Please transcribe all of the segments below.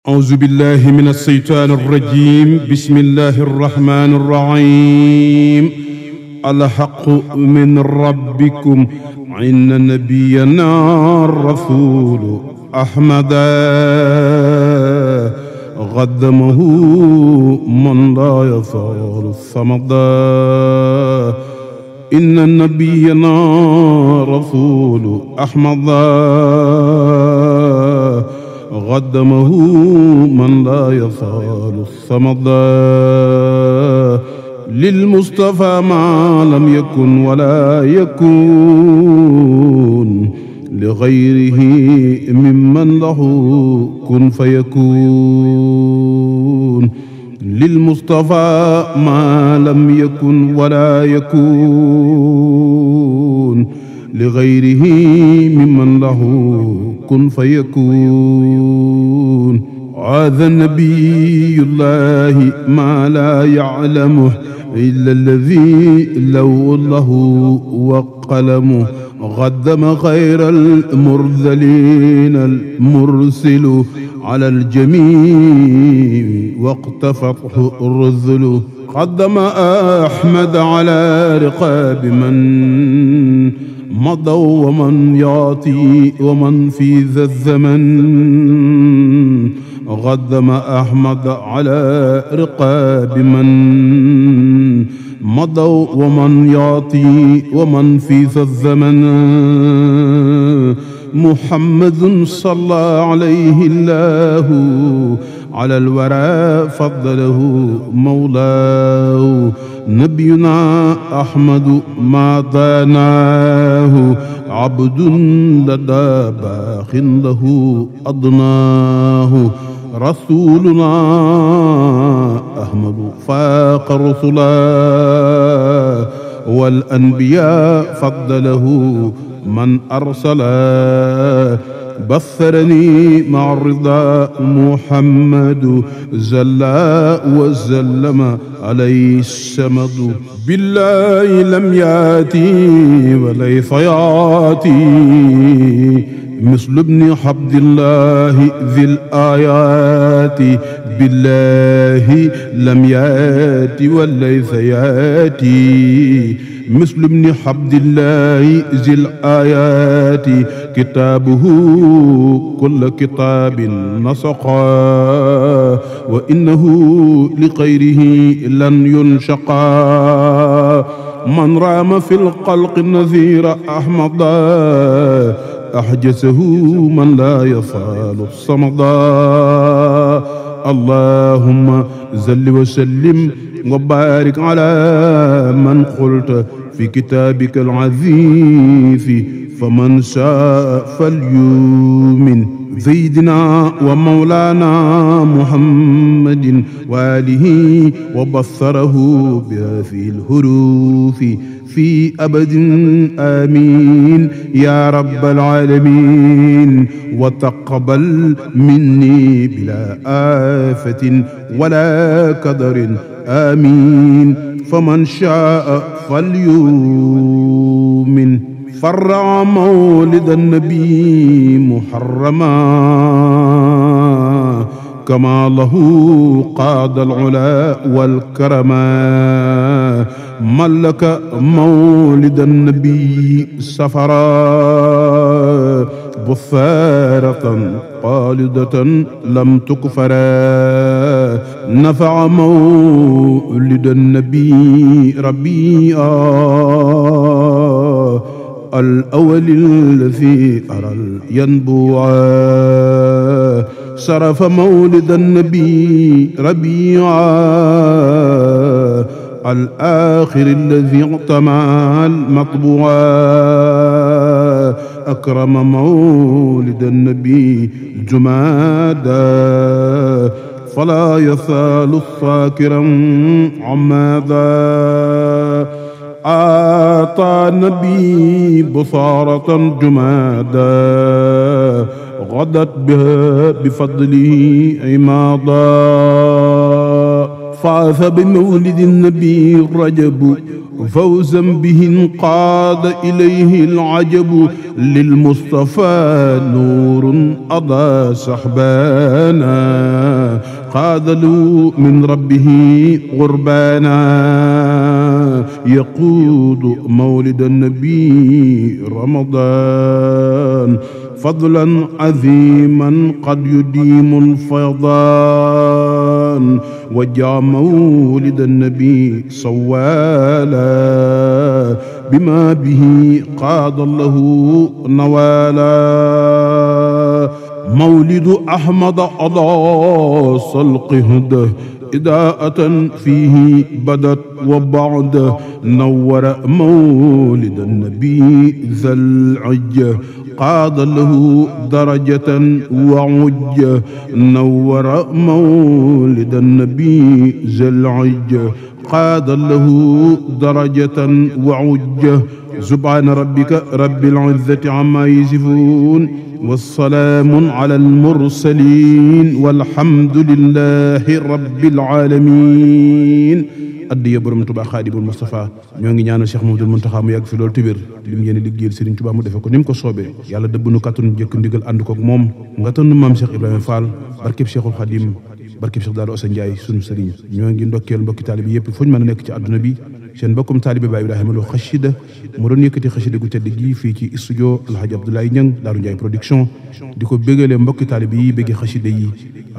أعوذ بالله من الشيطان الرجيم بسم الله الرحمن الرحيم الحق من ربكم إن نبينا الرسول أحمد قدمه من لا يزال الصمد إن نبينا رسول أحمد قدمه من لا يزال الصمد للمصطفى ما لم يكن ولا يكون لغيره ممن له كن فيكون للمصطفى ما لم يكن ولا يكون لغيره ممن له كن فيكون هذا النبي الله ما لا يعلمه إلا الذي لو له وقلمه قدم خير المرسلين المرسل على الجميع واقتفته الرذل قدم أحمد على رقاب من مضوا ومن يعطي ومن في ذا الزمن قدم أحمد على رقاب من مضوا ومن يعطي ومن في ذا الزمن محمد صلى عليه الله على الورى فضله مولاه نبينا أحمد ما داناه عبد لدى باخ له أضناه رسولنا أحمد فاق رسلا والأنبياء فضله من أرسلا بثرني مع الرضا محمد زلا وزلم عليه السمد بالله لم ياتي وليس ياتي مثل ابن عبد الله ذي الآيات بالله لم ياتي وليس ياتي مثل ابن عبد الله ذي الآيات كتابه كل كتاب نسقا وإنه لغيره لن ينشقا من رام في الخلق النذير أحمد أحجسه من لا يصال الصمد اللهم زل وسلم وبارك على من قلت في كتابك العزيز فمن شاء فليؤمن سيدنا ومولانا محمد وآله وبصره بهذه الحروف في أبد آمين يا رب العالمين وتقبل مني بلا آفة ولا كدر آمين فمن شاء فليؤمن فرع مولد النبي محرما كما له قاد العلا والكرما ملك مولد النبي سفرا بثارة خالدة لم تكفرا نفع مولد النبي ربيعا الأول الذي أرى ينبوعا صرف مولد النبي ربيعا الآخر الذي اعتمى المطبوعا أكرم مولد النبي جمادا فلا يزال ساكرا عمادا آتى النبي بصارة جمادا غدت بها بفضله عمادا فاز بمولد النبي رجب فوزا به انقاد إليه العجب للمصطفى نور أضاء سحبانا قاد له من ربه قربانا يقود مولد النبي رمضان فضلا عظيما قد يديم الفيضان وجاء مولد النبي صوالا بما به قاد الله نوالا مولد أحمد أضاء القهد إضاءة فيه بدت وبعد نور مولد النبي ذا العجة قاد له درجة وعجة نور مولد النبي ذا العجة قاد له درجة وعجة سبحان ربك رب العزة عما يصفون والسلام على المرسلين والحمد لله رب العالمين addiya borom Tuubaa Xaadimul Mustafaa ñoo ngi ñaanal Cheikh Mouhamadoul Mountakha mu yàgg fi loolu tubér lim yéen liggéeyal Serigne Touba mu defe ko ni mu ko soobee yàlla dëbb nu kàttanu jëkk ndigal ànd kook moom nga tënn maam Cheikh Ibrahima Fall barkeb Cheikhul Khadim barkeb Cheikh Daara Ousseyn Ndiaye sunu Serigne ñoo ngi ndokkeel mbokki taalibe yëpp fu ñu mën a nekk ci àdduna bi seen mbokkum taalibe Baay Ibrahima Lo xasida mu doon yëkkati xasida gu tedd gi fii ci studio Alhaji Abdoulaye Niang Daaru Ndiaye production di ko bégalee mbokki taalibe yi bégge xasida yi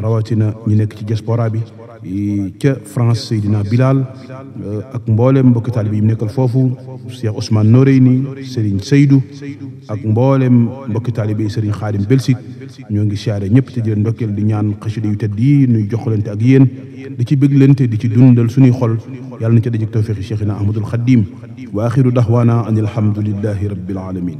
rawatina ñi nekk ci diaspora bi ca France Seydina Bilal ak mboolem mbokki taalibe yi mu nekkal foofu Cheikh Ousmane Noreyni Serigne Seydou ak mboolem mbokki taalibe yi Serigne Khadim Belsit ñoo ngi siyaare ñëpp te di leen ndokkeel di ñaan xasida yu tedd yi nuy joxalante ak yéen di ci béglante di ci dundal suñuy xol yàlla na ca dajeg tawfiqi Cheikhina Ahmadul Khadim wa axiru daxwaana an alhamdulillahi rabbil alamin